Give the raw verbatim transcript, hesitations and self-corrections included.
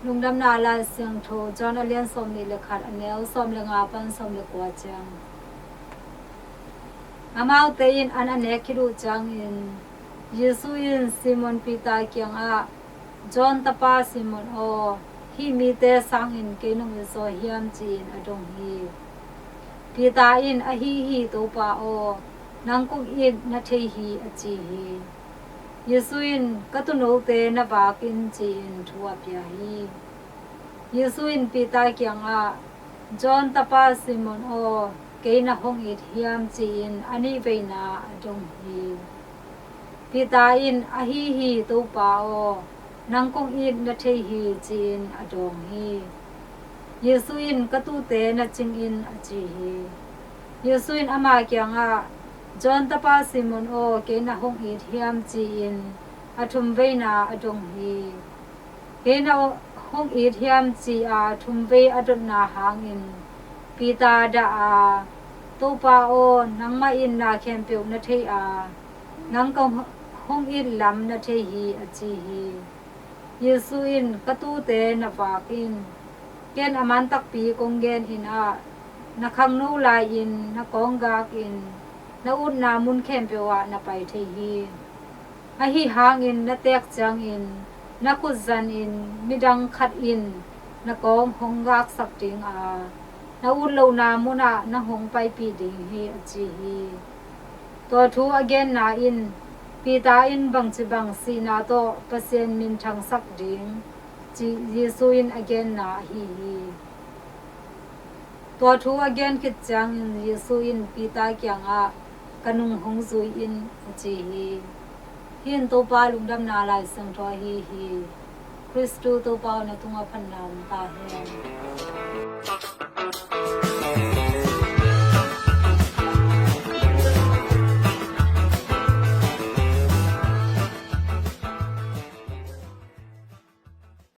Lungdamna Lai Siangtho John a lian sawmnih le khat, a neu sawm le nga pan sawm le kua ciang. Amaute in an a nek khit uh ciangin Jesu in Simon Peter kiangah, John tapa Simon aw, hih mite sangin kei nong it zaw hiam, ci-in a dong hi. Peter in, ahi hi, Topa aw, nang kong it na thei hi, a ci hi. Jesu in, ka tuunote na vak in, ci-in thu a pia hi. Jesu in Peter kiangah, John tapa Simon aw, kei na hong it hiam, ci-in a nih veina a dong hi. Peter in, ahi hi, Topa aw, nang kong it na thei hi, ci-in a dawng hi. Jesu in, ka tuute na cing in, a ci hi. Jesu in ama kiangah, John tapa Simon aw, kei na hong it hiam, ci-in a thum veina a dong hi. Kei na hong it hiam, ci-a thum vei a dotna hangin Peter dah a, Topa aw, nangmah in na khempeuh na thei a, nang ka hong it lam na thei hi, a ci hi. Jesu in, ka tuute na vak in. Ken a man takpi kong gen in ah, na khangno lai-in na kawng gak in, na utna mun khempeuh ah na pai thei hi. Ahi hangin na teek ciangin na khut zanin midang khat in na kawng hong gaksak ding a, na ut lohna munah nang hong paipih ding hi, a ci hi. Tua thu a genna in Peter in bangci bang sihna tawh Pasian minthangsak ding, ci Jesu in a genna ahi hi. Tua thu a gen khit ciangin Jesu in Peter kiangah, ka nung hong zui in, a ci hi. Hih in Topa Lungdamna Lai Siangtho ahi hi. Khristu Topa aw, na tungah phatna om ta hen.